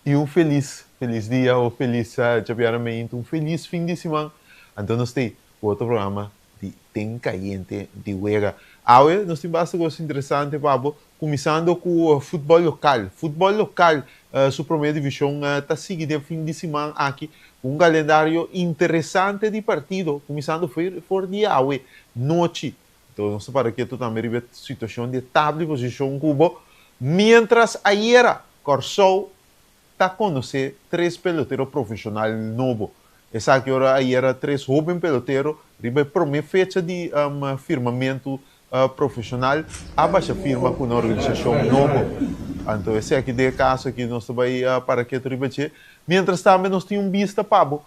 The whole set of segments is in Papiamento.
I un felis, felis dia o felis djabièrnè meintu, un felis fin di siman. Anto nos t'ei ku otro programa di Ten Kayente di Wega. Awe nos tin basta kos interesante pa bo, kuminsando ku futbòl lokal. Futbòl lokal su promé divishon ta sigui den fin di siman aki ku un kalendario interesante di partido, kuminsando for di awe nochi. Enton nos ta para ketu tambe riba e situashon di e tabla di posishon ku bo. Miéntras ayera Kòrsou ta konosé tres pelotero profeshonal nobo. Esaki ora ayera tres hóben pelotero riba e promé fecha di firmamentu profeshonal a basha firma ku un organisashon nobo. Anto esaki den e kaso aki nos ta bai para ketu riba dje. Miéntras tambe nos tin un bista pa bo.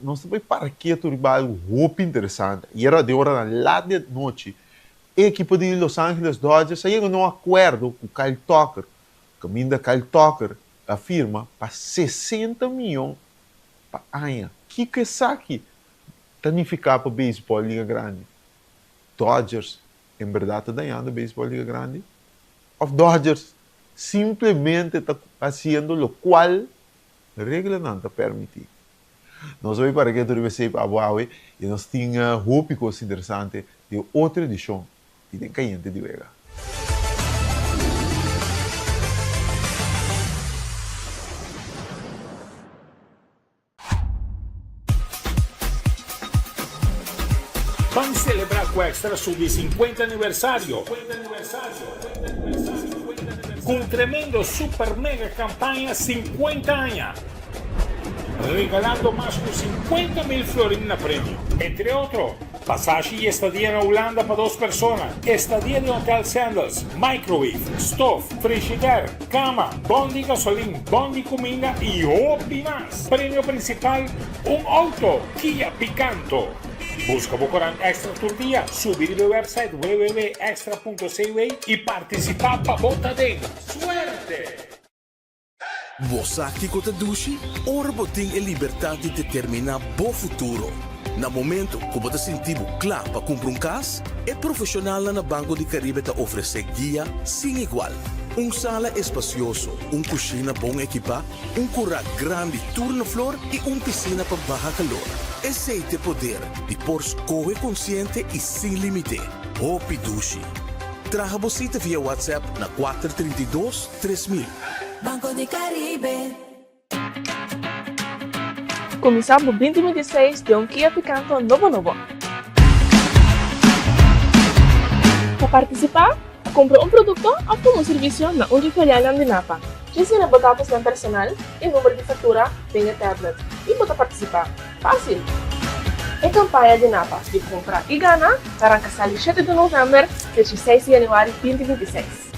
Nos ta bai para ketu riba algu hopi interesante. Ayera den oranan lat di anochi e ekipo di Los Angeles Dodgers a yega na un akuerdo ku Kyle Tucker Kaminda Kyle Tucker a firma pa 60 miyon pa aña. Kiko esaki ta nifiká pa beisbòl Liga Grandi? Dodgers en bèrdat ta dañando beisbòl Liga Grandi? Òf Dodgers simplemente ta hasiendo lokual reglanan ta permití? Nos a bai para ketu riba esei pa abo awe i nos tin hopi kos interesante den otro edishon di Den Kayente di Wega. Ban celebra cu Extra su di 50 aniversario cu un tremendo super mega campaña 50 aña, regalando mas cu 50 mil florin na premio. Entre otro, Pasashi y estadia na Hulanda pa dos persona, estadia den Hotel Sandals, microwave, stof, frishider, cama, bon di gasolin, bon di cuminda y hopi mas. Premio principal, un auto Kia Picanto. Busca bo corant Extra tur dia, subi riba e website www.extra.cw y participa pa bo ta den. Suerte! Bo sa kiko ta dushi? Ora bo tin e libertat di determiná bo futuro. Na momento ku bo ta sinti bo kla pa kumpra un kas, e profeshonalnan na Banco di Caribe ta ofresé guia sin igual. Un sala espasioso, un kushina bon ekipá, un kurá grandi tur na flor i un pisina pa baha kalor. Esei t'e poder di por skohe konsiente i sin límite. Hopi dushi! Traha bo sita via WhatsApp na 432. 3000. Banco di Caribe. Kuminsá bo binti binti seis den un Kia Picanto nobo nobo. Pa partisipá, kumpra un produkto òf tuma un servisio na un di filialnan di Napa. Djis yena bo datosnan personal i number di faktura den e tablet i bo ta partisipá. Fásil! E kampaña di Napa di Kumpra i Gana ta ranka sali shete di novèmber te dieseis di yanüari binti binti seis.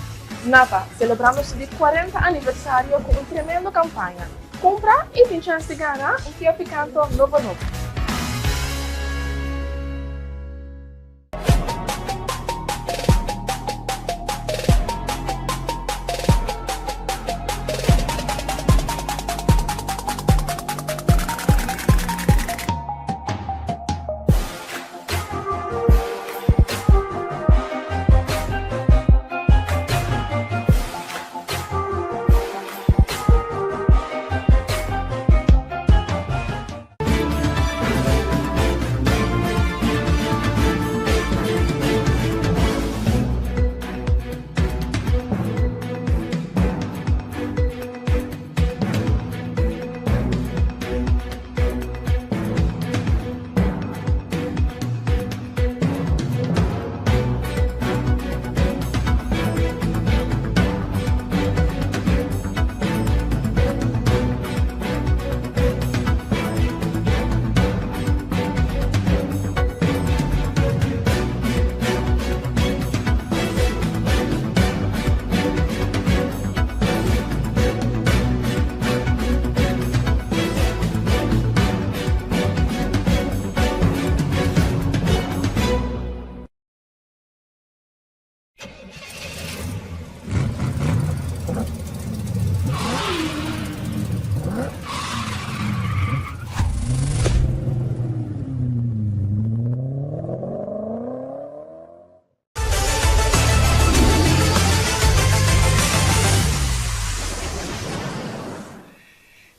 Napa, selebrando su di 40 aniversario ku un tremendo kampaña. Kumpra i tin chèns di gana un Kia Picanto nobo nobo.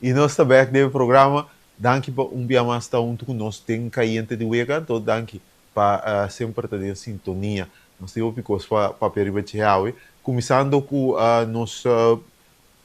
I nos ta bèk den e programa. Danki pa un bia mas ta huntu ku nos den Kayente di Wega. Anto danki pa semper ta den sintonia. Nos tin hopi kos pa papia riba dje awe. Kuminsando ku nos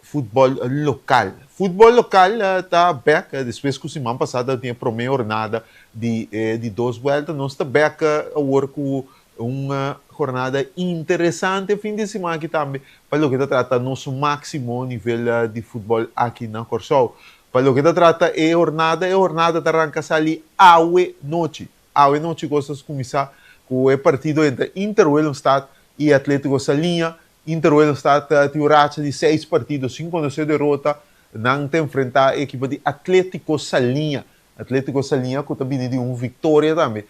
futbòl lokal. Futbòl lokal ta bèk despues ku siman pasá tabatin e promé hornada di e di dos buèlta. Nos ta bèk awor ku un jornada interesante fin di siman aki tambe pa loke ta trata nos máksimo nivel di futbòl aki na Kòrsou. Pa loke ta trata e hornada, e hornada ta ranka sali awe nochi. Awe nochi kos ta kuminsá ku e partido entre Inter Willemstad i Atlético Saliña. Inter Willemstad tin un racha di seis partido sin konosé derota. Nan ta enfrentá e ekipo di Atlético Saliña. Atlético Saliña ku ta bini di un viktoria tambe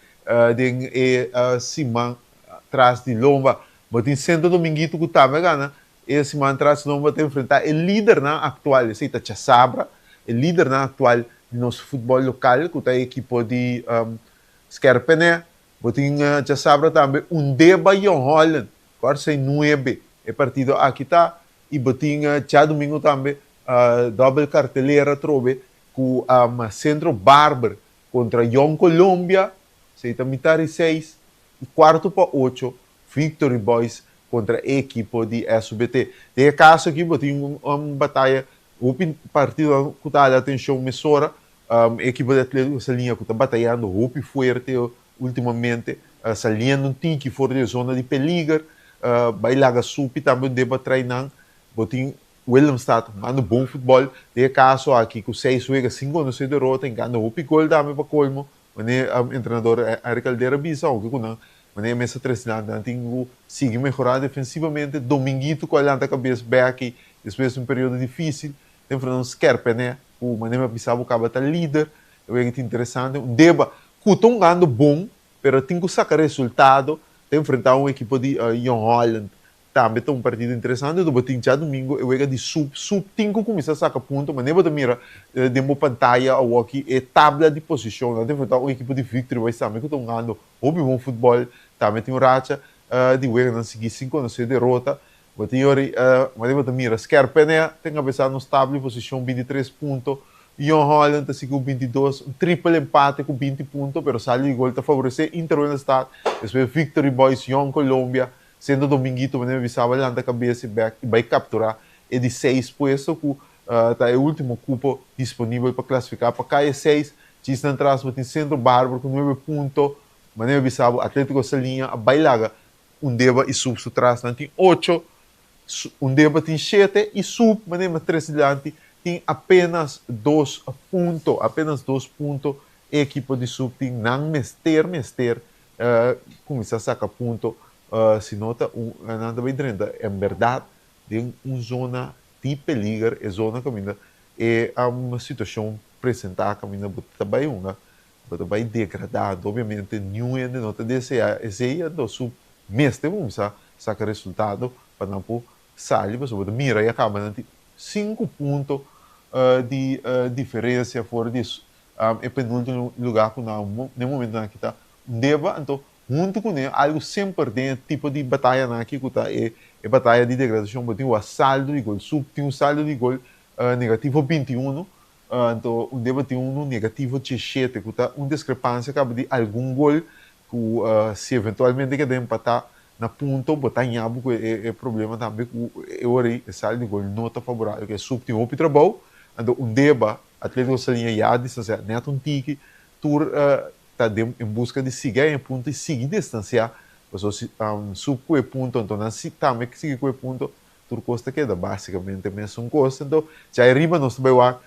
den e siman tras di lomba. Bo tin Sento Dominguito ku tambe a gana e siman tras di lomba ta enfrentá e lidernan aktual, esei ta Chasabra, e lidernan aktual di nos futbòl lokal ku ta e ekipo di Skèrpènè. Bo tin djasabra tambe Undeba Jong Holland, kuarto sei nuebe e partido aki ta i bo tin djadumingu tambe dòbel kartelera atrobe ku Centro Barber kontra Jong Colombia, esei ta mitar di seis, i kuarto pa ocho Victory Boys kontra e ekipo di SUBT. Den e kaso aki bo tin un bataya hopi partidonan ku ta hala atenshon mesora. E ekipo di Atletico Saliña ku ta batayando hopi fuerte ultimamente, saliendo un tiki for di e zona di peliger, bai laga supi tambe un deba trai nan. Bo tin Willemstad hungando bon futbòl, den e kaso aki ku seis wega sin konosé derota, hinkando hopi gol tambe pa kolmo, manera entrenador Henry Caldera bisa, ounke ku nan manera e mester tres dilanti nan tin ku sigui mehorá defensivamente. Dominguito ku a lanta kabes bèk despues di un periodo difísil, ta enfrentá un skèrpènè ku manera mi a bisa bo kaba ta lider, e wega ta interesante, un deba ku ta hungando bon pero tin ku saka resultado, ta enfrentá un ekipo di Jong Holland. Tambe ta un partido interesante, bo tin djadumingu e wega di Sub. Sub tin ku kuminsá saka punto, manera bo ta mira den bo pantaya awoki e tabla di posishon. Nan ta enfrentá un ekipo di Victory Boys tambe ku ta hungando hopi bon futbòl, tambe tin un racha di weganan sigui sin konosé derota. Bo tin yori, manera bo ta mira Skerpenea ta enkabesá nos tabla di posishon 23 punto, Jong Holland ta sigui ku 22, un tripel empate ku 20 punto, pero saldo di gol ta favoresé Inter Willemstad, despues Victory Boys, Jong Colombia, Sendo Dominguito manera mi bisaba lanta kabes i bek i bai kapturá e di seis puesto ku ta e último kupo disponibel pa klasifiká pa kai e seis. Djis nan tras bo tin Centro Barber ku nuebe punto. Manera mi bisa bo Atletico Saliña a bai laga Undeba i Sub su tras. Nan tin ocho, Undeba tin shete i Sub manera mi a trese dilanti tin apenas dos punto. Apenas dos punto e ekipo di Sub tin. Nan mester mester Cuminsa saca punto si no ta un nan ta bay drenta en berdad den un zona di peliger e zona caminda e situacion presenta caminda bo ta bay hunga bo ta bay degrada anto obviamente niun hende no ta desea esey anto su mester cuminsa saca resultado pa nan por sali pasobra bo ta mira ya caba nan tin sinku punto di diferencia for di E penultimo lugar ku nan den momentonan aki ta Undeba, anto huntu kuné algu semper den e tipo di batayanan aki ku ta e bataya di degradashon bo tin wak saldo di gol, Sub tin un saldo di gol negativo 21, anto Undeba tin unu negativo 17 ku ta un diskrepansia kaba di algun gol ku si eventualmente keda empatá na punto bo ta haña bo ku e problema tambe ku e ora ei e saldo di gol no ta faborabel, ke Sub tin hopi trabou, anto Undeba Atletico Saliña ya a distancia net un tiki, tur ta den en busca di sigui haña punto y sigui distancia, pasobra si Sub cu e punto anto nan si tambe sigui cu e punto, tur cos ta keda basicamente mesun cos. Anto djai riba nos ta bay wak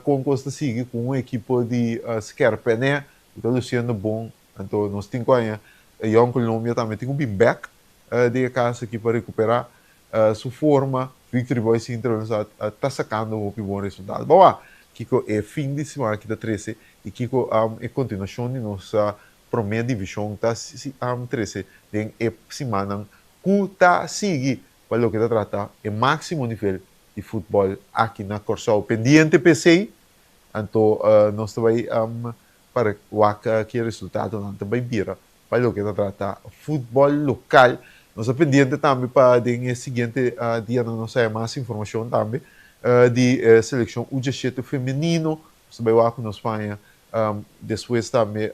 con cos ta sigui cu un ekipo di Skerpene cu ta luciendo bon, anto nos tin cu haña Jong Colombia tambe tin cu bin bek den e cas aki pa recupera Su forma, Victory Boys Sintra nos a ta sacando hopi bon resultado. Bo wak kico e fin di simana aki ta trece y kico e continuacion di nos prome division ta trece den e simannan cu ta sigui pa loke ta trata e maximo nivel di futbol aki na Corsou. Pendiente p'esey, anto nos ta bay para wak ki e resultadonan ta bay bira Pa loke ta trata futbòl lokal, nos ta pendiente tambe pa den e siguiente dianan nos haya mas informashon tambe. di e selekshon U diesshete femenino. Nos ta bai wak ku nos paña despues tambe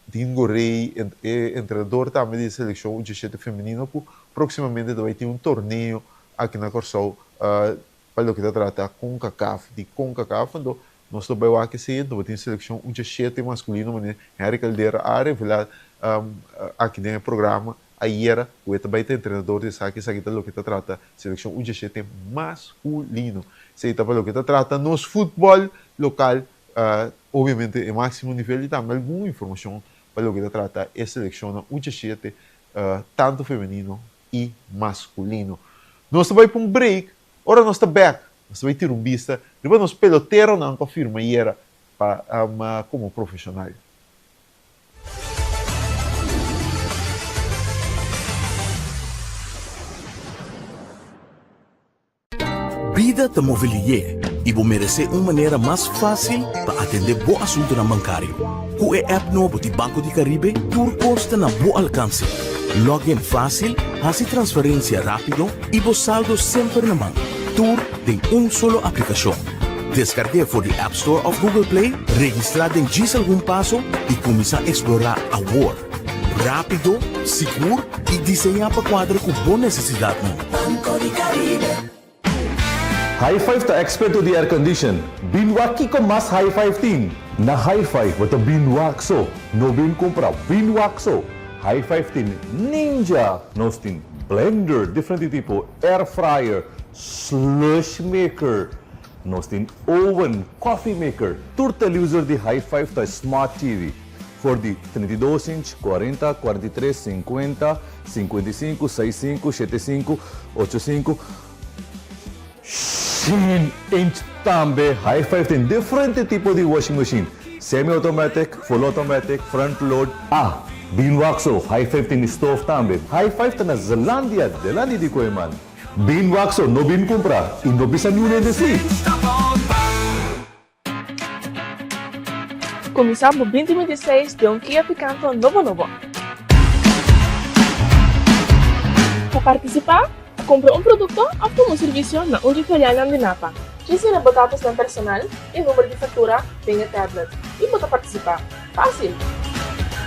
Dingo Rey, e entrenador tambe di e selekshon U diesshete femenino ku próksimamente ta bai tin un torneo aki na Kòrsou pa loke ta trata Concacaf, di Concacaf. Anto nos ta bai wak esei, anto bo tin selekshon U diesshete maskulino manera Henry Caldera a revelá aki den e programa ayera ku e ta bai ta entrenador di esaki, esaki ta loke ta trata selekshon U diesshete maskulino. Esei ta pa loke ta trata nos futbòl lokal, obviamente e máksimo nivel i tambe algun informashon pa loke ta trata e selekshonnan U diesshete tantu femenino i maskulino. Nos ta bai pa un break, ora nos ta bèk nos ta bai tira un bista riba nos peloteronan ku a firma ayera pa komo profeshonal. Bida ta move lié i bo meresé un manera mas fásil pa atendé bo asuntunan bankario. Ku e app nobo di Banco di Caribe tur kos ta na bo alkanse. Log in fásil, hasi transferensia rápido i bo saldo semper na man. Tur den un solo aplikashon. Deskarg'é for di App Store òf Google Play, registrá den djis algun paso i kuminsá eksplorá awor. Rápido, sigur i diseñá pa kuadra ku bo nesesidatnan. Banco di Caribe. High Five ta experto di aircondition. Bin wak kiko mas High Five tin. Na High Five bo ta bin wak so, no bin kumpra, bin wak so. High Five tin Ninja, nos tin blender diferente tipo, air fryer, slush maker, nos tin oven, coffee maker. Tur televisor di High Five ta smart TV. For di 32 inch, 40, 43, 50, 55, 65, 75, 85, 100 inch tambe. High Five tin diferente tipo di washing machine, semi automatic, full automatic, front load. Ah, bin wak so, High Five tin di stoof tambe. High Five ta na Zelandia, delanti di Kooiman. Bin wak so, no bin kumpra i no bisa niun hende si. Kuminsá bo binti 26 den un Kia Picanto nobo nobo. Pa partisipá, kumpra un produkto òf tuma un servisio na un di filialnan di Napa. Djis yena bo datosnan personal i number di faktura den e tablet i bo ta partisipá. Fásil!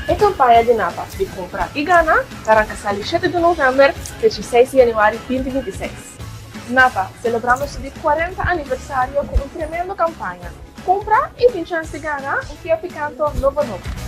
E kampaña di Napa di Kumpra i Gana ta ranka sali shete di novèmber te 16 di yanüari 2026. Napa, selebrando su di 40 aniversario ku un tremendo kampaña. Kumpra i tin chèns di gana un Kia Picanto nobo nobo.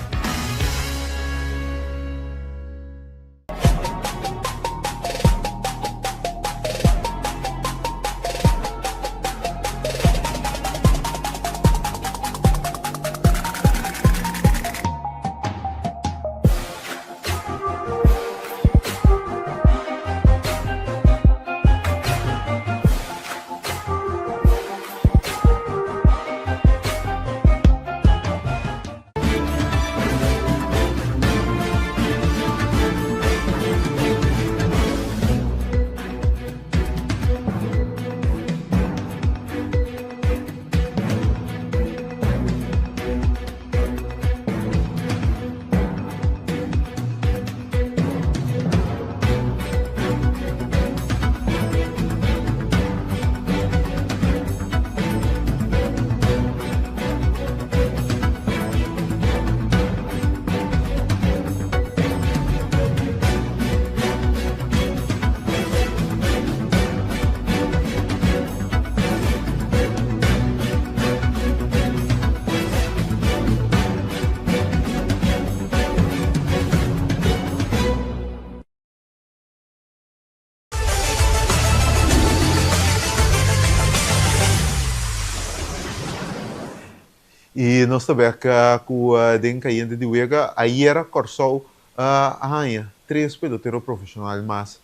I nos ta bek ku den kayente di wega. Ayera Kòrsou a haña tres pelotero profeshonal mas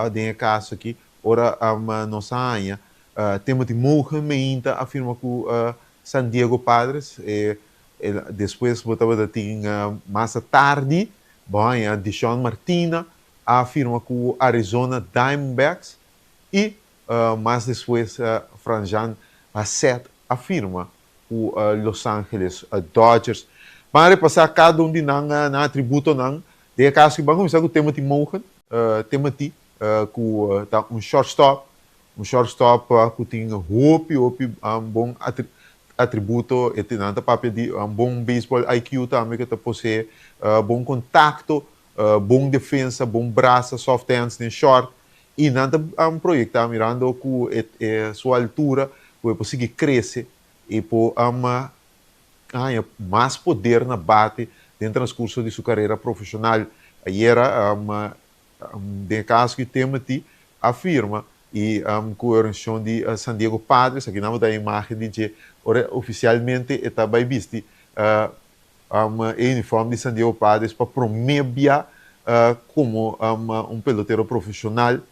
den e kaso aki. Ora nos a haña Timothy Mogen meinta a firma ku San Diego Padres. E despues bo tabata tin mas atardi bo haña Dishon Martina a firma ku Arizona Diamondbacks i mas despues Franjan Hasset a firma ku Los Angeles Dodgers. Ban repasá kada un di nan nan atributonan. Den e kaso aki ban kuminsá ku Timothy Mogen, Timothy ku ta un shortstop. Un shortstop ku tin hopi hopi bon atributo, e tin nan ta papia di bon baseball IQ tambe ku ta posee, bon kontakto, bon defensa, bon brasa, soft hands den short, i nan ta proyektá mirando ku e su altura ku e por sigui krese i por haña mas poder na bate den transkurso di su karera profeshonal. Ayera Den e kaso ki Timothy a firma i ku e organisashon di San Diego Padres, aki nan bo ta e imágen di dje ora ofisialmente e ta bai bisti e uniform di San Diego Padres pa promé bia komo un pelotero profeshonal.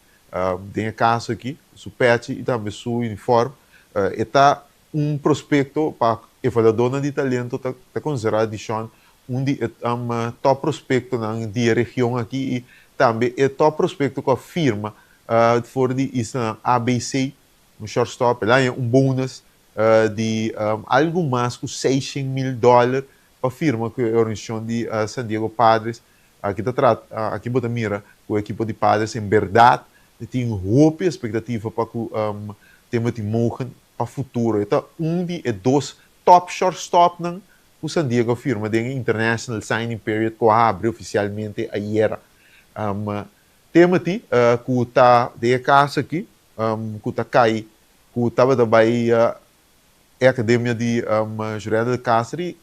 Den e kaso aki su pèchi i tambe su uniform e ta Un prospecto pa evaluadornan di talento ta considera Dishon un di e top prospectonan di e region aki y tambe e top prospecto cu a firma for di islanan ABC, un shortstop. El a haña un bonus di algo mas cu 600,000 dollar pa firma cu e organisacion di San Diego Padres. Aki ta trata, aki bo ta mira cu e ekipo di Padres en berdad tin hopi expectativa pa cu Timothy Mogen pa futuro. E ta un di e dos top shortstopnan ku San Diego a firma den e International Signing Period ku a habri ofisialmente ayera. Timothy, ku ta den e kaso aki, ku ta kai ku tabata bai e akademia di Jurendel Castro i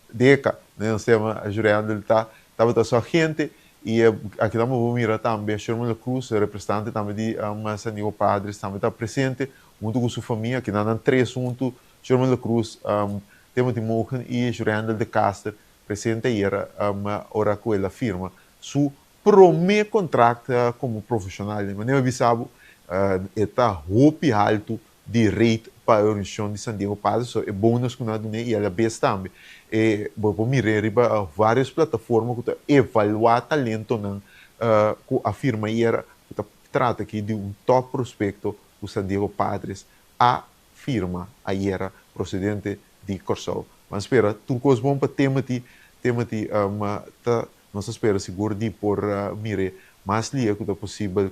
Deka, den nos tema Jurendel ta tabata su agente i aki nan bo por mira tambe Sherman La Cruz, representante tambe di San Diego Padres tambe ta presente huntu ku su famia. Aki nan nan tres huntu, Sherman La Cruz, Timothy Mogen i Jurendel de Caster presente ayera ora ku el a firma su prome kontrakt komo profeshonal. Di manera mi a bisa bo e ta hopi haltu di rate pa e organisashon di San Diego Padres, so e bonus ku nan a dun'é i alabes tambe e bo por mir'é riba vários plataforma ku ta evaluá talentonan ku a firma ayera ku ta trata aki di un top prospekto ku San Diego Padres a firma ayera prosedente di Kòrsou. Ban spera tur kos bon pa Timothy. Timothy ta nos ta spera sigur di por mir'é mas lia ku ta posibel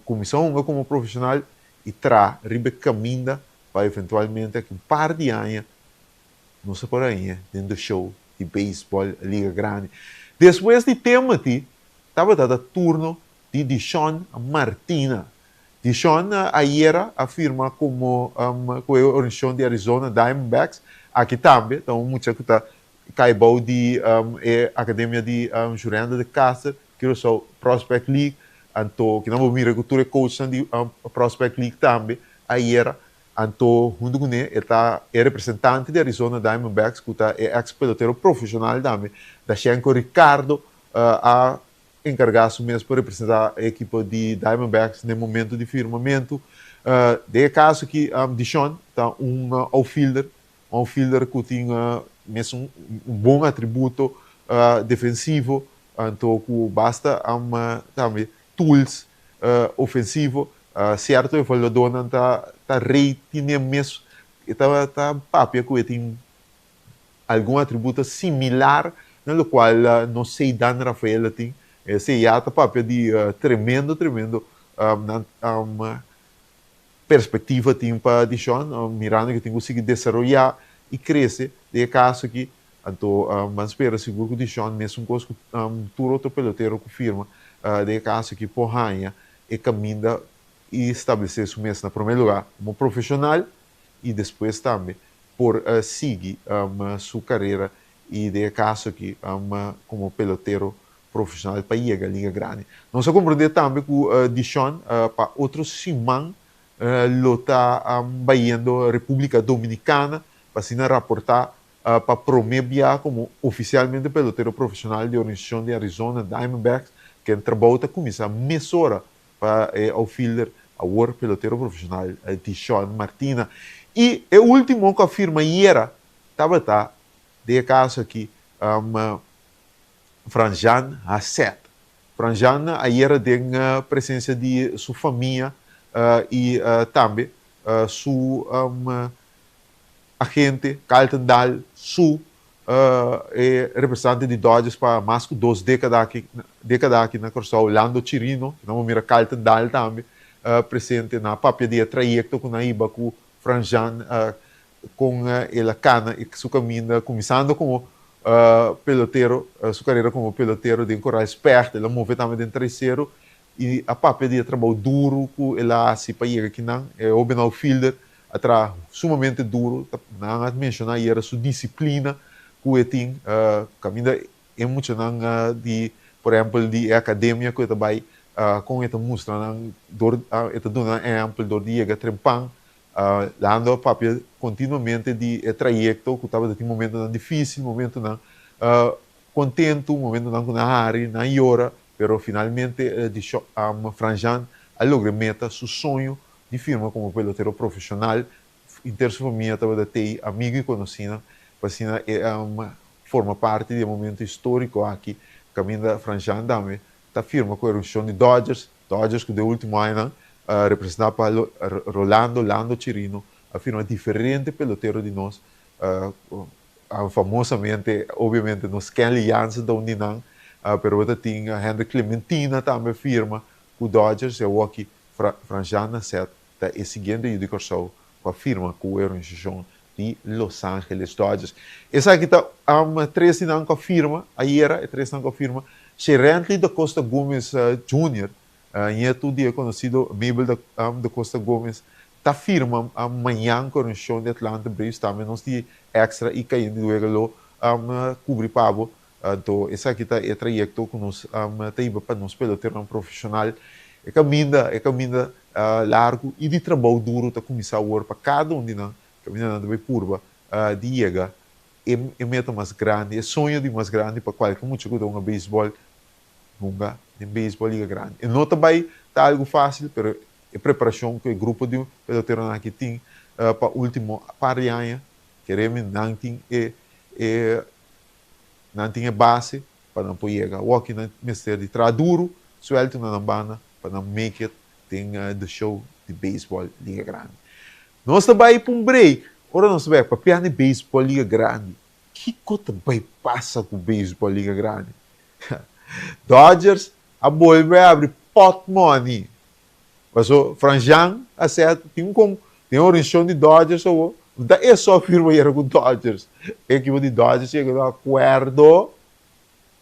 kuminsá hunga komo profeshonal i traha riba e kaminda pa eventualmente aki un par di aña nos a por hañ'é den de show di beisbòl Liga Grandi. Despues di Timothy tabata ta turno di Dishon Martina. Dishon ayera a firma komo ku e organisashon di Arizona Diamondbacks. Aki tambe ta un mucha ku ta kai bou di e akademia di Jurenda de Caster, Curaçao Prospect League. Anto kinan bo mira ku tur e coachnan di Prospect League tambe ayera. Anto huntu kuné e ta e representante di Arizona Diamondbacks ku ta e ex pelotero profeshonal tambe, Dashenko Ricardo a enkargá su mes pa representá e ekipo di Diamondbacks n'e momento di firmamentu. Den e kaso aki Dishon ta un outfielder, un outfielder ku tin mes un bon atributo defensivo, anto ku basta tambe tools ofensivo. Sierto evaluadornan ta rate tin'e mes, e ta papia ku e tin algun atributo similar na lokual nos Ceydan Rafael a tin. Esei ya ta papia di tremendo, tremendo nan perspektiva tin pa Dishon, mirando ku e tin ku sigui desaroyá i krese den e kaso aki. Anto ban spera sigur ku Dishon mesun kos ku tur otro pelotero ku firma den e kaso aki por haña e kaminda i stablesé su mes na promé lugá komo profeshonal i despues tambe por sigui su carera y den e caso aki como pelotero profesional pa yega Liga Grandi. Nos a comprende tambe cu Dishon pa otro siman lo ta bayendo Republica Dominicana pa asina raporta pa prome bia como oficialmente pelotero profesional di organisacion di Arizona Diamondbacks ken trabou ta cuminsa mesora pa e outfielder awor pelotero profesional Dishon Martina. Y e ultimo cu a firma ayera tabata den e caso aki Franjan Hasset. Franjan ayera den presencia di su famia y tambe su agente Carlton Dahl su E representante di Dodgers pa mas ku dos dékada aki dékada aki na Kòrsou, Lando Chirino, nan bo mira Carlton Dahl tambe. presente nan a papia di e trayekto ku nan a hiba ku Franjean kon el a kana su kaminda kuminsando komo pelotero, su karera komo pelotero den Koraal Specht, el a move tambe den Traiceru i a papia di e trabou duru ku el a hasi pa yega kinan. E hoben outfielder a traha sumamente duru, nan a menshoná ayera su disiplina ku e tin kaminda E muchanan di, por ehempel, di e akademia ku e ta bai, kon e ta mustra nan dor, e ta duna nan ehempel dor di yega trempan, Lando a papia kontinuamente di e trayekto ku tabata tin momentonan difísil, momentonan kontentu, momentonan ku nan hari, nan yora, pero finalmente Franjean a logra e meta, su soño di firma komo pelotero profeshonal. Inter su famia tabata tei, amigu i konosínan, pa asina e forma parti di e momento históriko aki kaminda Franjean tambe ta firma ku e organisacion di Dodgers. Dodgers ku den último añanan representá pa Rolando Lando Chirino a firma diferente pelotero di nos, famosamente obviamente nos Kenley Jansen ta un di nan, pero bo ta tin Hendrik Clementina tambe a firma ku Dodgers i awoki Franjean Nassett ta e siguiente yu di Kòrsou ku a firma ku e organisashon di Los Angeles Dodgers. Esaki ta tres di nan ku a firma ayera, e tres nan ku a firma, Sherently da Costa Gomez Junior, nietu di e konosido Mabel da Costa Gomez, ta firma mañan ku e organisashon di Atlanta Braves. Tambe nos di Extra i Cayente Duega lo kubri pa bo. Anto esaki ta e trayekto ku nos ta hiba pa nos peloteronan profeshonal. E kaminda, e kaminda largu i di trabou duru ta kuminsá awor pa kada un di nan. Kaminda nan ta bai purba di yega e e meta mas grandi, e soño di mas grandi pa kualke mucha ku ta hunga beisbòl, hunga den beisbòl liga grandi. E no ta bai ta algu fásil, pero e preparashon ku e grupo di peloteronan aki tin pa último par di aña, kere mi nan tin e e Nan tin e base pa nan por yega. Awor nan mester di traha duru, suelto na nan banda pa nan make it den the show di baseball Liga Grandi. Nos ta bai pa un break. Ora nos ta bai papia di baseball Liga Grandi, kiko ta bai pasa ku baseball Liga Grandi? Dodgers a bolbe abri pot money. Paso Franjean a sè tin un kom tin un organisacion di Dodgers awo, no ta e so firma yera ku Dodgers. E ekipo di Dodgers yega na un akuerdo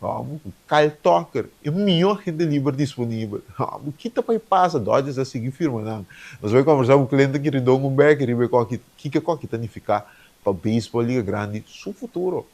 ku Kyle Tucker, e mihó agente liber disponibel. Bo kita pa e pasa? Dodgers a sigui firma nan. Nos bai kombersá ku Clinton Quiridon un bek riba e koki, kiko e koki ta nifiká pa beisbòl Liga Grandi su futuro.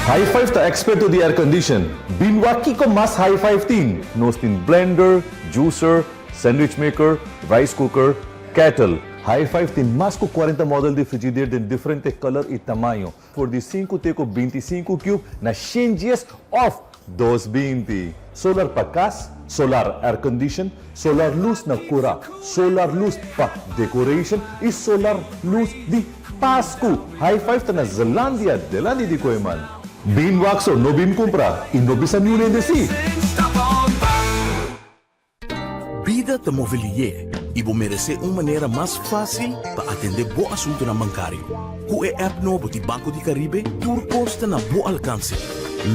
High Five ta experto di aircondition. Bin wak kiko mas High Five tin. Nos tin blender, juicer, sandwich maker, rice cooker, kettle. High Five tin mas ku cuarenta model di frigider den diferente color y tamaño, for di sinku te ku bintisinku cube na shen dies of dos 20. Solar pa kas, solar aircondition, solar lus na kura, solar lus pa decoration i solar lus di Pasku! High Five ta na Zelandia, delandi di Kooiman. Bin wak so, no bin kumpra i no bisa niun hende si! Bida ta move lié i bo meresé un manera mas fásil pa atendé bo asuntunan bankario. Ku e app nobo di Banco di Caribe tur kos ta na bo alkanse.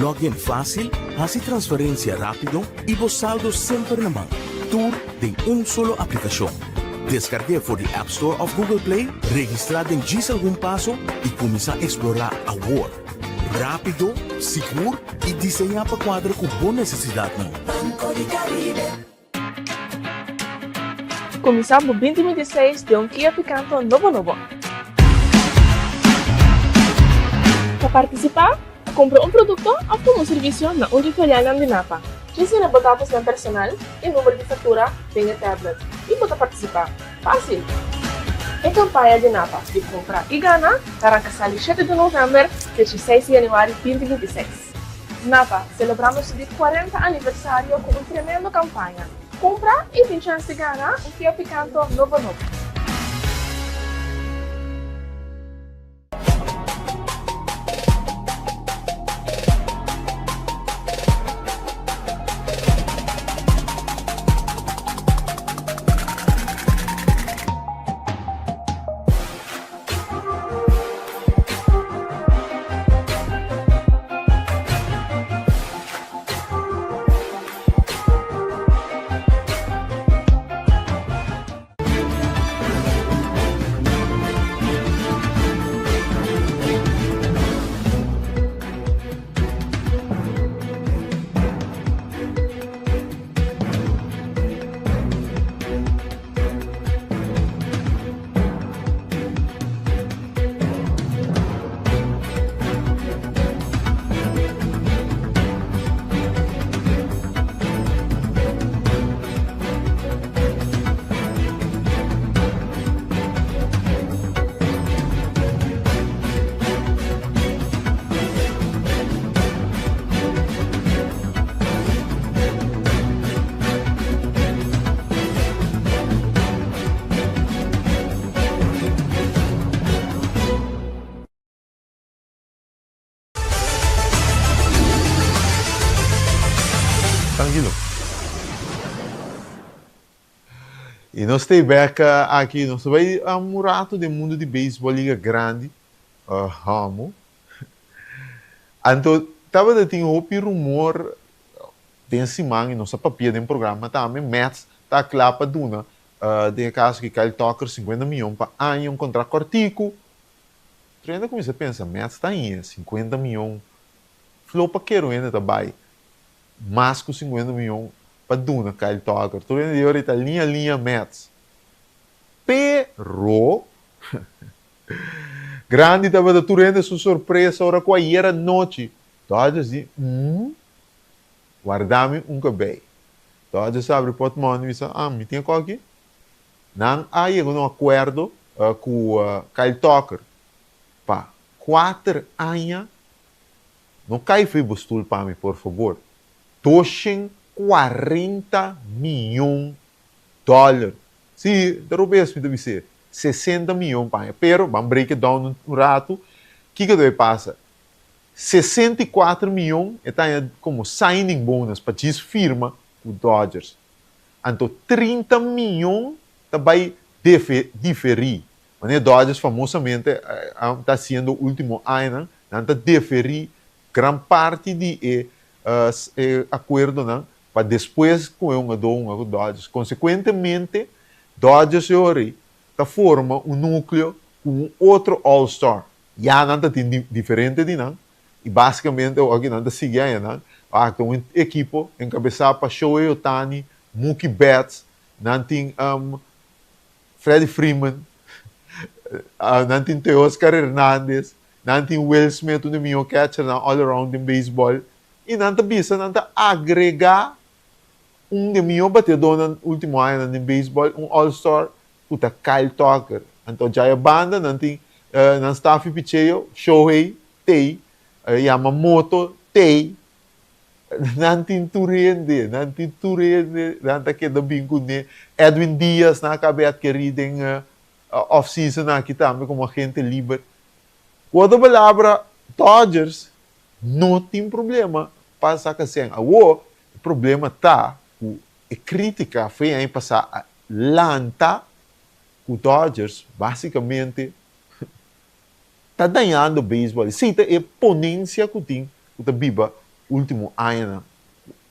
Log in fásil, hasi transferensia rápido i bo saldo semper na man. Tur den un solo aplikashon. Deskarg'é for di App Store òf Google Play, registrá den djis algun paso i kuminsá eksplorá awor. Rápido, sigur i diseñá pa kuadra ku bo nesesidatnan. Banco di Caribe. Kuminsá bo 2026 den un Kia Picanto nobo nobo. Pa partisipá, kumpra un produkto òf tuma un servisio na un di filialnan di Napa. Djis yena bo datosnan personal i number di faktura den e tablet i bo ta partisipá. Fásil! E kampaña di Napa di Kumpra i Gana ta ranka sali shete di novèmber te dieseis di yanüari 2026. Napa, selebrando su di kuarenta aniversario ku un tremendo kampaña. Kumpra i tin chèns di gana un Kia Picanto nobo nobo. I nos ta bek aki, nos ta bai un rato den mundu di beisbòl Liga Grandi, hamo. Anto tabata tin hopi rumor den siman i nos a papia den programa tambe, Mets ta kla pa duna den e kaso ki Kyle Tucker 50 mion pa aña, un kontrakt kòrtiku. Tur hende a kuminsá pensa, Mets ta haña 50 mion, flou pa kero hende ta bai mas ku 50 mion pa duna Kyle Tucker. Tur hende di ora ta liña liña Mets. Pero, grandi tabata tur hende su sorpresa ora ku ayer anochi Dodgers di, Umm, warda mi un kabei. Dodgers a abri portmoni i bisa, Ah, mi tin e koki. Nan a yega na un akuerdo ku Kyle Tucker pa kuater aña. No kai fo'i bo stul pa mi, por fabor. 240 miyon dòler. Sí, ta robes mi ta bis'é. 60 miyon pa aña. Pero, ban break it down un ratu, kiko ta bay pasa? 64 miyon e ta haña komo signing bonus pa djis firma ku Dodgers. Anto 30 miyon ta bay diferí. Manera Dodgers famosamente ta haciendo ultimo añanan, nan ta deferí gran parti di e acuerdonan pa despues cu e hungadó hunga cu Dodgers. Consecuentemente, Dodgers e ora ei ta forma un nucleo cu un otro All-Star. Ya nan ta tin diferente di nan y basicamente awor nan ta sigui añanan. Ta un ekipo encabesá pa Shohei Ohtani, Mookie Betts, nan tin Freddie Freeman, nan tin Teoscar Hernandez, nan tin Will Smith, un di mihó catchernan all around den beisbòl, i nan ta bisa nan ta agregá un di e mihó bateadónan último añanan den beisbòl, un All Star, ku ta Kyle Tucker. Anto djaya banda nan tin nan staff di picheo, Shohei t'ei, Yamamoto t'ei, Nan tin tur hende, nan tin tur hende, nan ta keda bin kuné. Edwin Diaz nan a kaba e atkerí den off season aki tambe komo agente liber. Ku otro palabra, Dodgers no tin problema pa saka sèn. Awor, e problema ta ku e krítika fe aña pasá a lanta ku Dodgers básikamente ta dañando beisbòl. Esei ta e ponensia ku tin ku ta biba último añanan.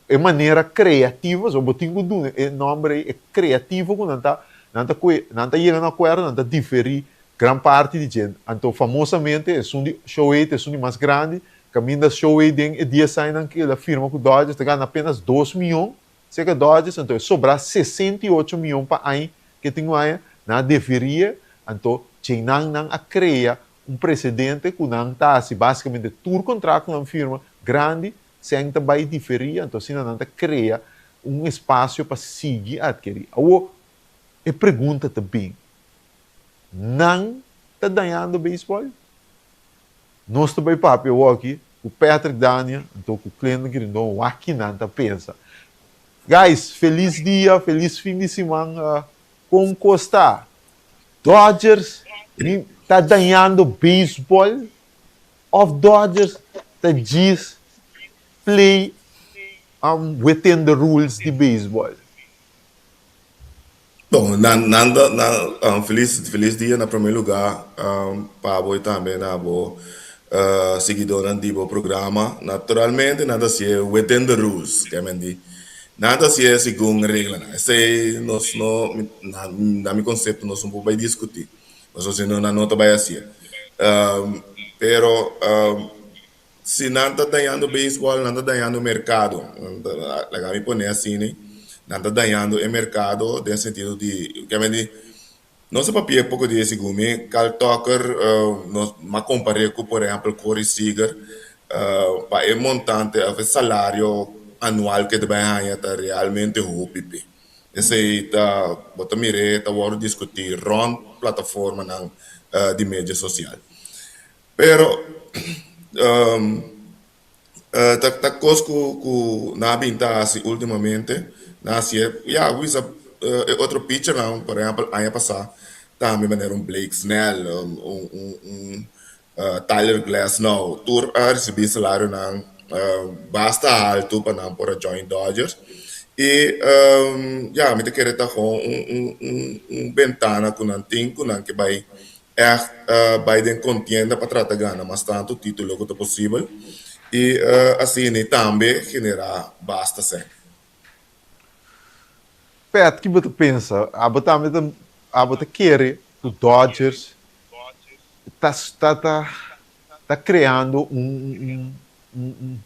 E manera kreativo, so bo tin ku duna e nòmber ei, e kreativo ku nan ta, nan ta kue, nan ta yega na akuerdo, nan ta diferí gran parti di dje. Anto famosamente esun di Shohei ta esun di mas grandi, kaminda Shohei den e dies añanan ku el a firma ku Dodgers ta gana apenas 2 mion serka Dodgers, anto e sobrá 68 mion pa aña ku e tin ku haña, nan a deferí e, anto dje nan a krea un presedente ku nan ta hasi básikamente tur kontrakt ku nan firma grandi, sèn ta bai diferí, anto asina nan ta krea un espasio pa sigui atkerí. Awor, e pregunta ta bin, nan ta dañando beisbòl? Nos ta bai papia awor aki ku Patrick Dania anto ku Clinton Grindon wak ki nan ta pensa. Guys, felis dia, felis fin di siman. Kon kos ta? Dodgers ta dañando beisbòl òf Dodgers ta djis play within the rules di beisbòl? Bon, nan nan ta nan um, felis felis dia na promé lugá um, pa bo i tambe na bo siguidónan di bo programa. Naturalmente nan ta hasié within the rules, ke men di nan ta hasié segun reglanan. Esei nos no na na mi konsepto nos no por bai diskutí, pasobra si no nan no ta bai hasié. Um, pero um, si nan ta dañando beisbòl, nan ta dañando merkado. Laga mi pone asina, nan ta dañando e merkado den sentido di, ke men di, nos a papia poko di segun mi, Kyle Tucker, nos m'a kompar'é ku por ehèmpel Corey Seager, pa e montante òf e salario anual ku e ta bai haña ta realmente hopi p'e. Esei ta, bo ta mir'é ta wòrdu diskutí rònt plataformanan di media sosial. Pero ta ta kos ku ku nan a bin ta hasi últimamente, nan a hasié, ya bo bisa e otro pitchernan, por ehèmpel aña pasá tambe manera un Blake Snell, un un un Tyler Glasnow, tur a risibí salarionan basta haltu pa nan por a join Dodgers. I ya, mi ta kere ta gewoon un un un un bentana ku nan tin ku nan ke bai ègt bai den kontienda pa trata gana mas tantu título ku ta posibel i asina tambe generá basta sèn. Pet, ki bo ta pensa? Abo tambe ta abo ta kere ku Dodgers ta ta ta ta kreando un un un un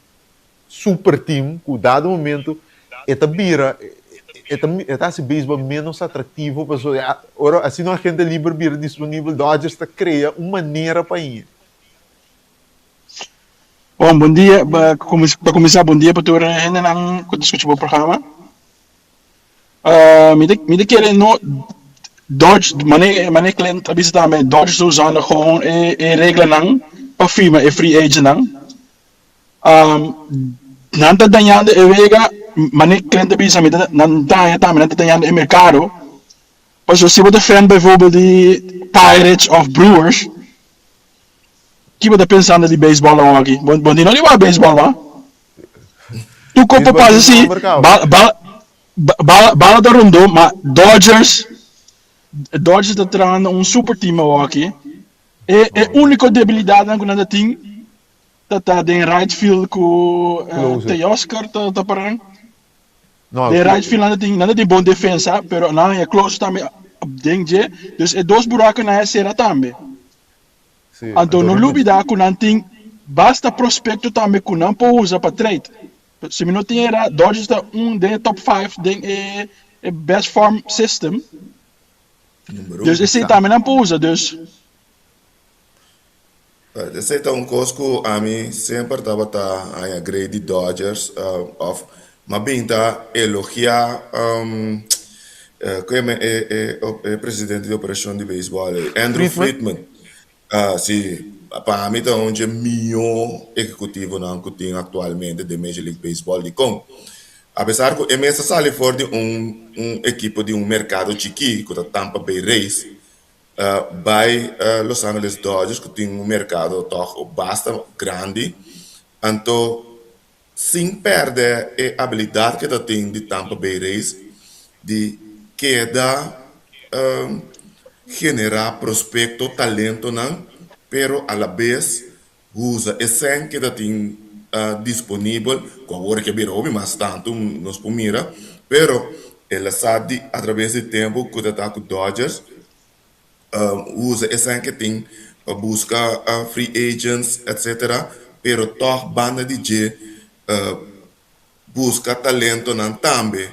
super team ku dado momento e ta bira e ta e ta hasi beisbòl ménos atraktivo pasobra ora asina un agente liber bira disponibel Dodgers ta krea un manera pa iña. Bon, bon dia. Pa kuminsá, bon dia pa tur hendenan ku ta skucha bo programa. Mi ta mi ta kere no Dodge mane mane Clint a bisa tambe Dodgers ta usando gewoon e e reglanan pa firma e free agentnan. Nan ta dañando e wega mane Clint a bisa mi ta nan daña tambe nan ta dañando e merkado. Pasobra si bo ta fan bijvoorbeeld di Pirates of Brewers Ki bo ta pensando di beisbòl awoki? Bo bo no di wak beisbòl ma? Tu kopo pasa si bal bal bal bala ta rondó ma Dodgers Dodgers ta trahando un super team awoki. E e úniko debilidatnan ku nan ta tin ta ta den right field ku Teoscar ta ta paran. Den right field nan ta tin nan ta tin bon defensa pero nan a haña closer tambe den dje dus e dos burakunan a sera tambe. Anto no lubida ku nan tin basta prospekto tambe ku nan por usa pa trade. Si mi no tin era, Dodgers ta un den e top five den e e best farm system. Dus esei tambe nan por usa. Dus. Esei ta un kos ku ami semper tabata haña grei di Dodgers òf m'a bin ta elogiá Keme e e e presidente di operashon di beisbòl ei, Andrew Friedman. Si, pa mi ta un dje mihó ehekutivonan ku tin aktualmente den Major League Baseball. Dikon? Apesar ku e mes a sali for di un un ekipo di un merkado chikí ku ta Tampa Bay Rays, bai Los Angeles Dodgers ku tin un merkado tòg basta grandi, anto Sin pèrdè e abilidat ke ta tin di Tampa Bay Rays di keda generá prospekto, talentonan, pero alabes usa e sèn ke ta tin disponibel, ku awor ke a bira hopi mas tantu nos por mira, pero el a sa di atraves di tempu ku ta ta ku Dodgers usa esnan ke tin pa buska free agents etcetera pero tòg banda di dje buska talentonan tambe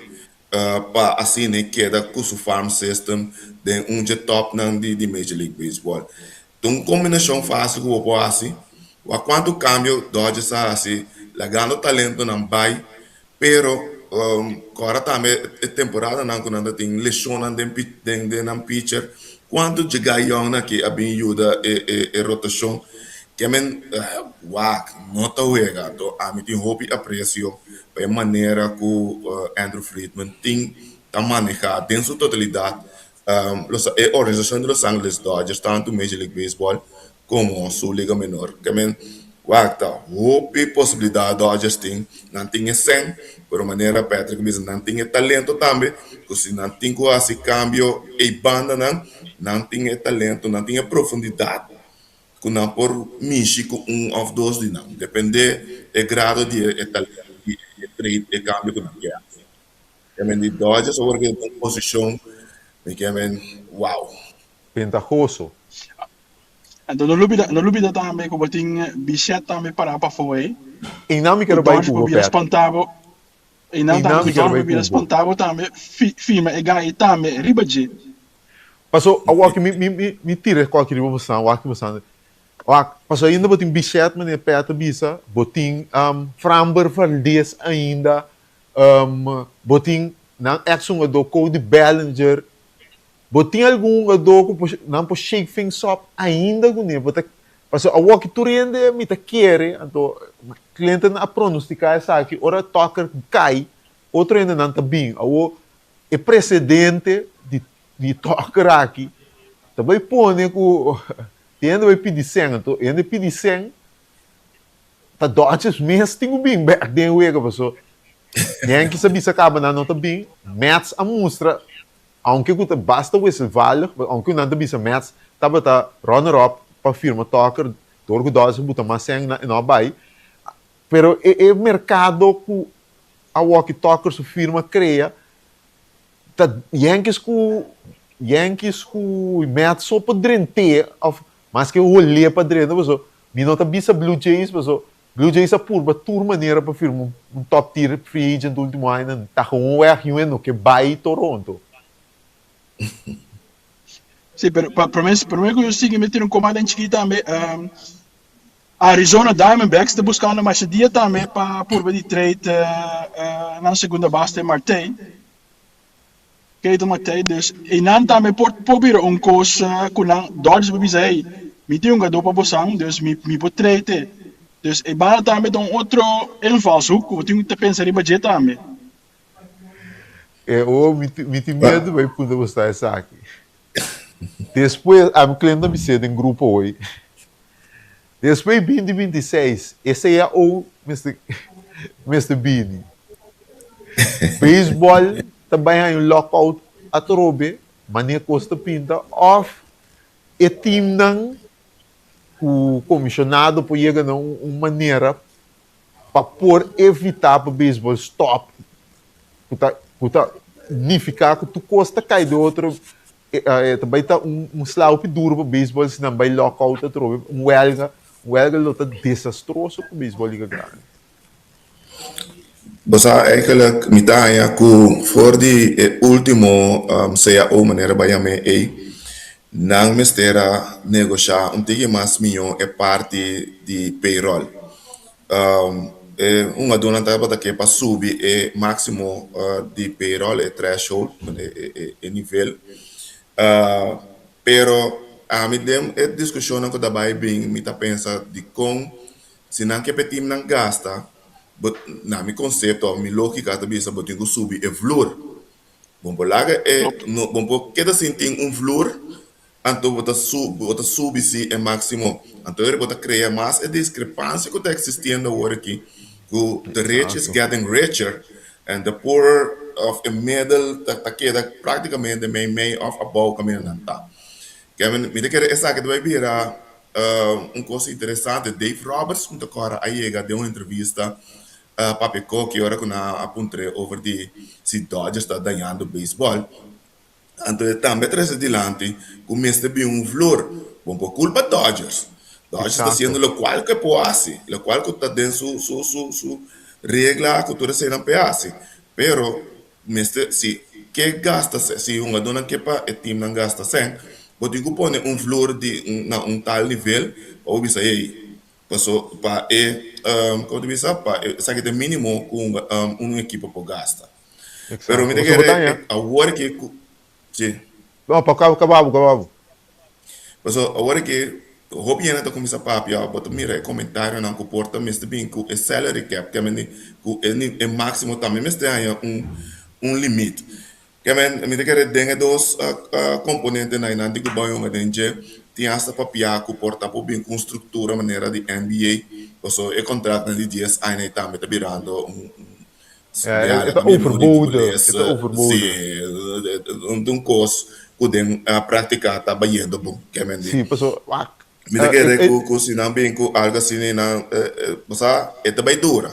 pa asina e keda ku su farm system den un dje tòpnan di Major League Baseball. Ta un kombinashon fásil ku bo por hasi. Wak kuantu kambio Dodgers a hasi lagando talentonan bai Pero kòrda tambe e temporadanan ku nan ta tin leshonnan den den den nan picher. Kuantu dje gai yòngnan aki a bin yuda e e e rotashon? Ke men wak no ta wega. Anto ami tin hopi apresio pa e manera ku Andrew Friedman tin ta manehá den su totalidat e organisashon di Los Angeles Dodgers tantu Major League Baseball komo su liga menor. Ke men wak ta hopi posibilidat Dodgers tin. Nan tin e sèn, pero manera Patrick a bisa nan tin e talento tambe ku si nan tin ku hasi kambio ei bandanan, nan tin e talento, nan tin e profundidat ku nan por mishi ku un òf dos di nan, depende e grado di e talento di e trade, e kambio ku nan ke hasi. Ke men di Dodgers awor ke ta den posishon mi ke men wow. Bentahoso. Anto no lubida, no lubida tambe ku bo tin Bichette tambe pará pafó ei. Einan mi Ku kero bai Dodge ku por bo, bira Pet. spantá bo. Einan Einan tambe mi ku kero Dodge bai por bira ku bo. spantá bo tambe fi firma e gai tambe riba dje. Paso awor ki mi mi mi mi tira e kòki riba bosan, wak bosan. Wak, paso ainda bo tin Bichette manera Pet a bisa, bo tin Framber Valdez ainda, bo tin nan ex hungadó Cody Bellinger. Bo tin algun hungadó ku por nan por shake things up ainda kuné? Bo ta pasobra awor ki tur hende mi ta kere, anto Clinton a pronostiká esaki, ora Tucker kai, otro hendenan ta bin. Awor e presedente di di Tucker aki ta bai pone ku tin hende bai pidi sèn, anto hende pidi sèn ta Dodgers mes tin ku bin bèk den e wega pasobra. Yankees a bisa kaba nan no ta bin, Mets a mustra, aunke ku ta basta wisselvallig, aunke ku nan ta bisa Mets tabata runner up pa firma Tucker, dor ku Dodgers a buta mas sèn e no a bai, pero e e merkado ku awoki Tucker su firma krea ta Yankees ku Yankees ku Mets so por drent'é òf maske hol'é pa drenta pasobra mi no ta bisa Blue Jays pasobra Blue Jays a purba tur manera pa firma un top tier free agent ultimo añanan ta gewoonweg yu e no ke bai Toronto. Sí, pero pa prome prome ku yo sigui mi tira un koma den chikí tambe. Arizona Diamondbacks ta buskando masha dia tambe pa purba di trade nan segunda base Marte. Ketel Marte, dus einan tambe por por bira un kos ku nan Dodgers por bisa hey mi tin un gadó pa bosan dus mi mi por trade e. Dus e banda tambe ta un otro invalshoek ku bo tin ku ta pensa riba dje tambe. E oh mi mi tin miedu bai punta bo sta esaki. Despues ami Clinton a bis'é den grupo hoy. Despues binti 26 esei a ou mester mester bini. Beisbòl ta bai haña un lòkout atrobe manera kos ta pinta òf e timnan ku komishonado por yega na un manera pa por evitá pa beisbòl stòp ku ta ku ta nifiká ku tur kos ta kai den otro E ta bai ta un slaupi duro pa beisbòl si nan bai lòkout atrobe, un wèlga. Un wèlga lo ta desastroso pa beisbòl Liga Grandi. Bo sa eigenlijk mi ta haña ku for di e último cao manera bo a yam'é ei, nan mester a negoshá un tiki mas mihó e parti di payroll. E hungadónan tabata ke pa subi e máksimo di payroll, e threshold, e nivel. Pero ami den e diskushonnan ku ta bai bin mi ta pensa dikon si nan ke pa e timnan gasta, bo na mi konsepto òf mi lógika ta bisa bo tin ku subi e vloer. Bo por laga e, bo por keda sin tin un vloer Anto bo ta bo ta subi si e maximo. Anto ora bo ta crea mas e discrepancia cu ta existiendo awor aki, cu the rich is getting richer and the poor of e middle ta ta keda practicamente mei mei of abou caminda nan ta. Kevin, mi ta kere esaki ta bay bira un cos interesante. Dave Roberts mi ta corda a yega den un entrevista papia koki ora cu nan a puntr'e over di si Dodgers ta dañando baseball. Anto e tambe a trese dilanti ku mester bin un vlur. Bon por kulpa Dodgers. Dodgers ta hasiendo lokual ku e por hasi, lokual ku ta den su su su su regla ku tur eseinan por hasi. Pero mester si ke gasta sèn, si hungadónan ke pa e timnan gasta sèn, bo tin ku pone un vlur di un na un tal nivel pa bo bisa hey, paso pa e komo ta bisa pa esaki ta e mínimo ku un ekipo por gasta. Pero mi ta kere awor ki ku si. No, pa kaba kaba bo, kaba bo. Paso awor ki hopi hende ta kuminsá papia, bo ta mira e komentarionan ku por ta mester bin ku e salary cap, ke men ku e e máksimo tambe mester haña un un limit. Ke men mi ta kere den e dos komponentenan einan tin ku bai hunga den dje, tin asta papia ku por ta por bin ku un struktura manera di NBA, paso e kontraktnan di dies aña ei tambe ta birando un E ta overbodig, e ta overbodig. Sí, un kos ku den práktika ta bayendo bon, ke men di. Sí, paso wak. Mi ta kere ku ku si nan bin ku algu asina nan, bo sa, e ta bai dura.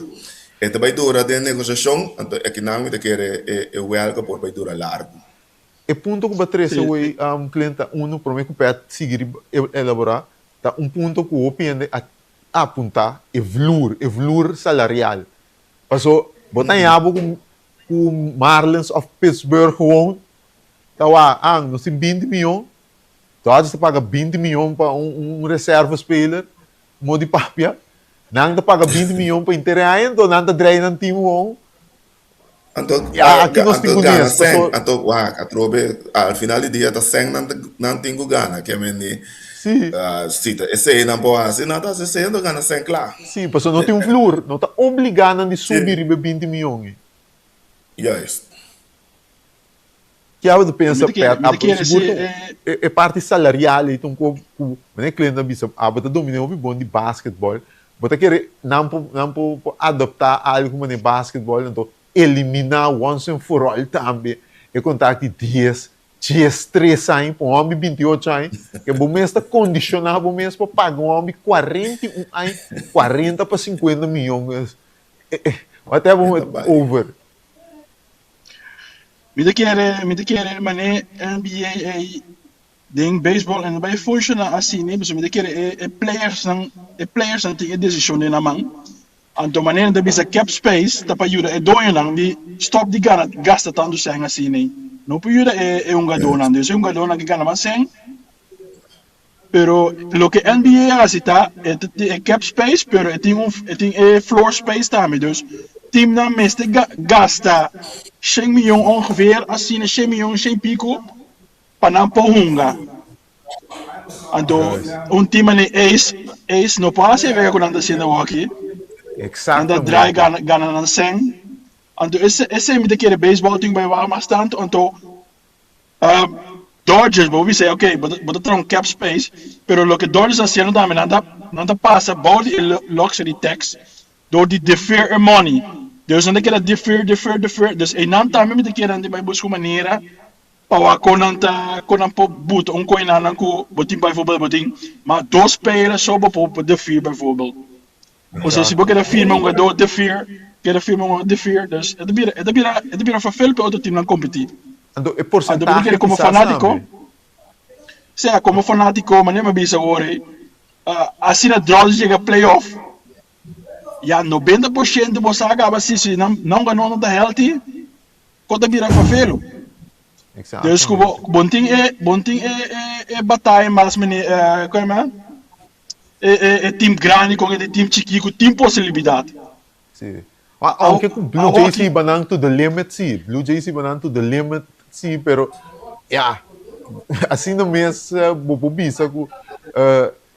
E ta bai dura den negosiashon, anto akinan mi ta kere e wèlga por bai dura largu. E punto ku bo a trese awey, Clint, ta unu, prome ku Pet sigui riba elaborá, ta un punto ku hopi hende a apuntá, e vloer, e vloer salarial. Paso bo ta haña bo ku ku Marlins of Pittsburgh gewoon ta wak an nos tin binti miyon, Dodgers ta paga binti miyon pa un un reserve speler, mo di papia, nan ta paga binti miyon pa inter aña anto nan ta drei nan team gewoon. Anto Ya aki nos tin anto ku gana nes, sèn, paso anto wak atrobe al final di dia ta sèn nan ta nan tin ku gana ke men di si. si ta esei nan por hasi nan ta hasi esei anto gana sèn kla. Si, paso no tin un vloer, no ta obligá nan di Si. subi riba e binti miyon ei. Juist. Kia bo ta Mi pensa ta kere, Pet, mi ta abo kere sigur si ta e. e e parti salarial ei ta un kos ku manera Clinton a bisa abo ta dominá hopi bon di basketball, bo ta kere nan por nan por por adoptá algu manera basketball anto. eliminá once and for all tambe e kontrakt di dies, 13 aña pa un hòmber 28 aña, ke bo mes ta kondishoná bo mes pa paga un hòmber 41 aña 40 pa 50 miyon. Whatever over. Mi ta kere, mi ta kere manera NBA ei den baseball e no bai funciona asina, pasobra mi ta kere e e playersnan, e playersnan tin e decision den nan man. Anto manera nan ta bisa cap space ta pa yuda e doñonan di stop di gana gasta tantu sèn asina ei. No por yuda e e hungadónan. Dus e hungadónan ke gana mas sèn. Pero loke NBA a hasi ta e ta tin e cap space pero e tin un e tin e floor space tambe. Dus teamnan mester gasta shen miyon ongeveer asina shen miyon shen pico pa nan por hunga. Anto un team manera Ace Ace no por hasi e wega ku nan ta haciendo awoki. Nan ta draai gana gana nan sèn. Anto ese esei mi ta kere baseball tin ku bai wak mas tantu anto Dodgers, bo bisa ok, bo ta, bo ta traha un cap space, pero loke Dodgers ta haciendo tambe, nan ta, nan ta pasa bou di e luxury tax door di defer e money. Dus nan ta keda defer, defer, defer. Dus einan tambe mi ta kere nan tin bai busca un manera pa wak con nan ta, con nan por buta un coinannan cu bo tin bijvoorbeeld, bo tin ma dos players so bo por defer bijvoorbeeld. Osea si bo keda firma un jugador defer, keda firma un jugador defer, dus e ta bira, e ta bira, e ta bira vervel pa e otro teamnan competi. Anto e Anto mi ta porcentahe kere como kisas fanatico, tambe. sea como fanatico, manera mi a bisa awor ei, asina Dodgers yega playoff, ya 90% bo sa caba si si nan nan jugador no ta healthy, ko ta bira vervelo. Dus ku bo, Exactamente. bo no tin e, bo no tin e, e, e bataya mas mene, koe men? E e e team grandi con e team chikí cu tin posibilidad. Sí. Ma aunke cu Blue Jays hiba nan to the limit sí, Blue Jays hiba nan to the limit sí, pero ya, asina mes bo por bisa cu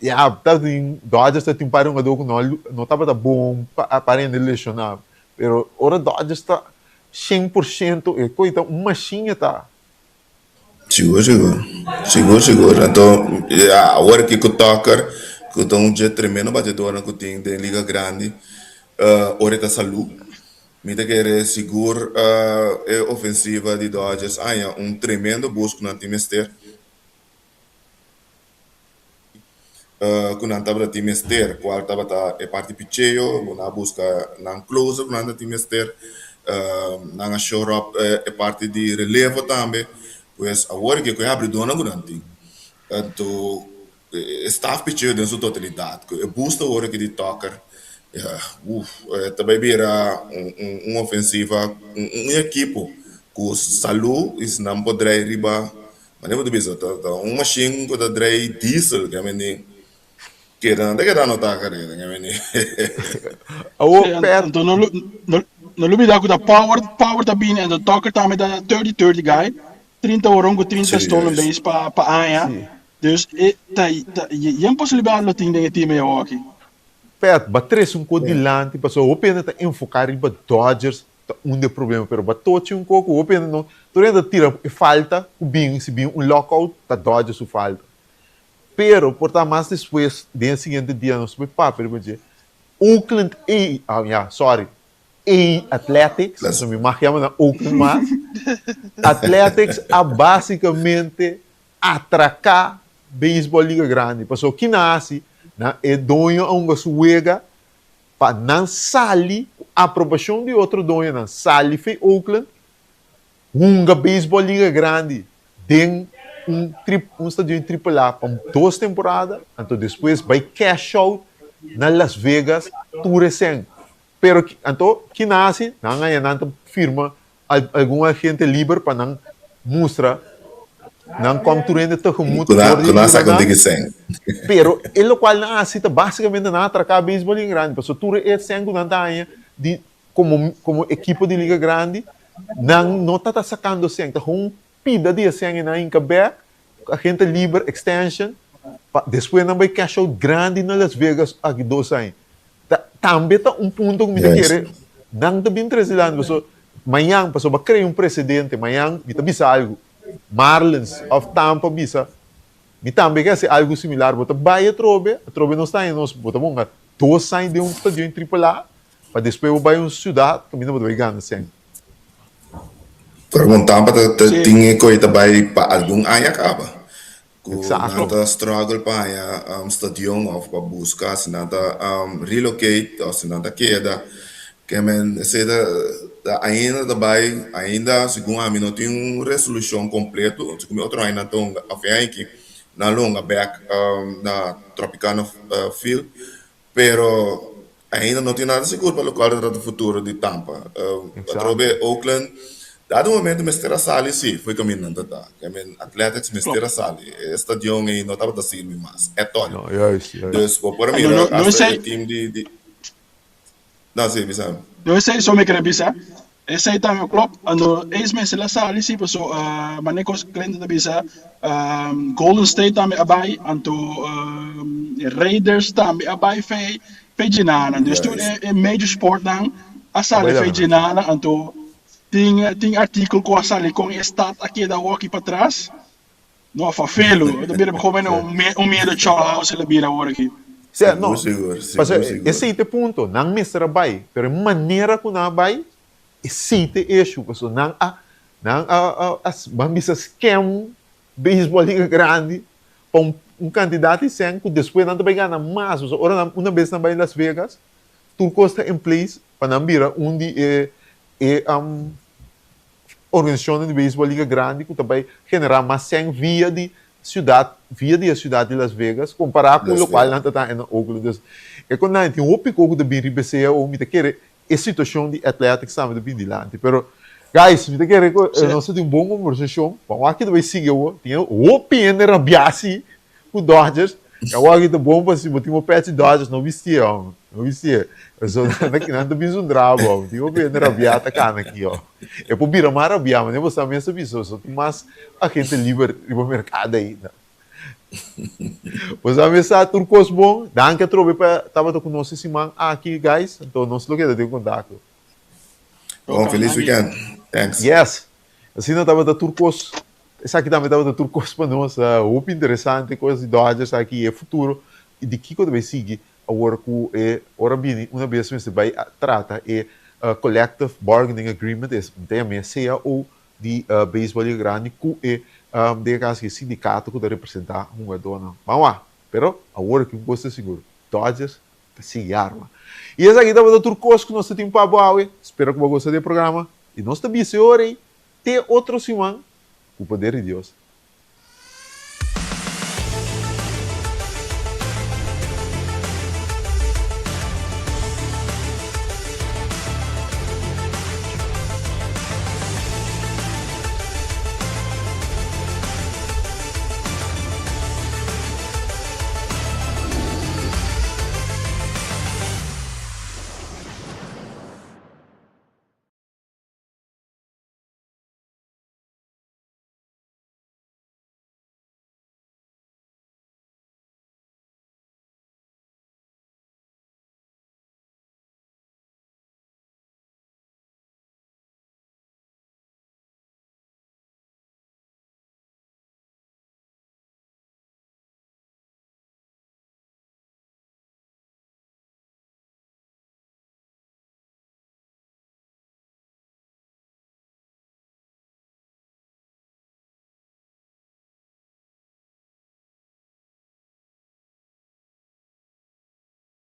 ya ta tin Dodgers ta tin un par di hungador cu no no tabata bon pa pa rende lesioná, pero ora Dodgers ta 100% e koe ta un machine ta. Sigur sigur sigur sigur anto ya awor aki ku Tucker ku ta un dje tremendo batedornan ku tin den liga grandi ora e ta salú mi ta kere sigur e ofensiva di Dodgers haña un tremendo boost ku nan tin mester. Ku nan tabata tin mester, kual tabata e parti picheo, bo nan a buska nan closer ku nan ta tin mester, nan a shore up e parti di relevo tambe, pues awor ke ku e habridónan ku nan tin, anto e staf picheo den su totalidat, ku e boost awor aki di Tucker, uf, ta bai bira un ofensiva, un ekipo ku salú i si nan por drei riba Manera bo ta bisa ta ta un machine ku ta drei diesel ke meni keda nan ta keda anotá karera ke meni. Awor Sí, Pet. anto no no no lubida ku ta power power ta bini anto Tucker tambe ta 30 30 guy 30 horon ku 30 Sí, stolen juist. base pa pa aña Sí. dus e ta ta yen posibilidad lo tin den e team ei awoki. Pet, ba trese un ko dilanti pasobra hopi hende ta enfoká riba Dodgers Ta un de problema pero ba tochi un koku hopi hende no tur hende ta tira e falta ku bin si bin un lockout ta dodge su falta pero por ta mas despues den e siguiente dia nos por papia riba dje Oakland A ah ya sorry A Athletics Las pasobra mi mag yama nan Oakland mas Athletics a basikamente atraká beisbòl liga grandi pasobra kina hasi nan e doño a hunga su wega Pa nan sali ku aprobashon di otro doñonan sali fei Oakland hunga beisbòl liga grandi den un tri un stadion triple A pa dos temporada anto despues bai cash out na Las Vegas tur esèn pero anto ki nan hasi nan haña nan ta firma Algun agente liber pa nan mustra nan kom tur hende tegemoet Ku dor di nan yuda sa nan. ku sèn. Pero e lokual nan hasi ta basikamente nan atraká beisbòl liga grandi pasobra tur e sèn ku nan ta haña di komo komo ekipo di liga grandi nan no ta ta sakando sèn ta un pida di e sèn e nan hinka bèk agente liber extension pa despues nan bai cash out grandi na Las Vegas aki dos aña. Ta tambe ta un punto ku mi ta kere nan ta bin trese dilanti pasobra mañan pasobra bo a krea un presedente mañan mi ta bisa algu Marlins òf Tampa bisa mi tambe ke hasi algu similar bo ta bai atrobe atrobe nos ta haña nos bo ta ponga dos aña den un stadion triple A pa despues bo bai un siudat kaminda bo ta bai gana sèn. Pero con Tampa ta ta tin e koe ta bai pa algun aña kaba. Ku nan ta struggle pa haña stadion of pa buska si nan ta relocate of si nan ta keda. Ke men esei ta ta ainda ta bai ainda segun ami no tin un resolushon kompleto. Segun mi otro aña nan ta hunga of e aña aki nan lo hunga bek na Tropicana Field. Pero ainda no tin nada sigur pa lokual ta trata futuro di Tampa. Atrobe Oakland dado momento mester a sali si fo'i kaminda nan ta ta. I mean Athletics mester a sali. E stadion ei no tabata sirbi mas at all. No, juist, juist. Dus bo por a mira hasta e team di di No, si, bisa. No esei so mi kere bisa. Esei tambe klopt. Anto eis mester a sali si paso mane kos Clinton ta bisa Golden State tambe a bai anto Raiders tambe a bai fei fei djinana. Dus tur e major sportnan a sali fei djinana anto tin tin artikel ku a sali kon e stad a keda woki patras. No fafelu, e ta bira como un miedo chow el a bira awor aki. Sea, no, pasobra esei ta e punto, nan mester a bai, pero e manera ku nan a bai, esei ta e issue, pasobra nan a, nan a, a, ban bisa scam beisbòl liga grandi pa un un kantidat di sèn ku despues nan ta bai gana mas, pasobra ora nan una bes nan bai Las Vegas, tur kos ta in place pa nan bira un di e e Organisashonnan di beisbòl liga grandi ku ta bai generá mas sèn via di siudat, via di e siudat di Las Vegas, kompará ku lokual nan ta ta na Oakland. Dus, e kon nan tin hopi kos ku ta bin riba esei awor, mi ta kere e situashon di Athletics tambe ta bin dilanti. Pero, guys, mi ta kere ku nos ta tin un bon kombersashon. Ban wak ki ta bai sigui awor. Tin hopi hende rabiá si ku Dodgers. Awor aki ta bon pa si bo tin bo pèchi Dodgers no bistié hòmber. No bistié. Pasobra nan ta nan ta bin zundra bo hòmber. Tin hopi hende rabiá ta kana aki hòmber. E por bira mas rabiá manera bo sa mes ta bisa pasobra tin mas agente liber riba merkado ainda. Bo sa mes sa tur kos bon. Danki atrobe pa tabata ku nos e siman aki guys. Anto nos lo keda den kontakto. Bon, felis weekend. Thanks. Yes. Asina tabata tur kos. Esaki tambe tabata tur kos pa nos. Hopi interesante kos di Dodgers aki i e futuro i di kiko ta bai sigui awor ku e ora bini una bes mester bai trata e Collective Bargaining Agreement, es ta yama e CAO di Beisbòl Liga Grandi ku e den e kaso aki e sindikato ku ta representá hungadónan. Ban wak! Pero awor aki un kos ta sigur, Dodgers ta sigui arma. I esaki tabata tur kos ku nos ta tin pa bo awe. Spera ku bo a gosta di e programa i nos ta bisa e ora ei te otro siman ku poder di Dios.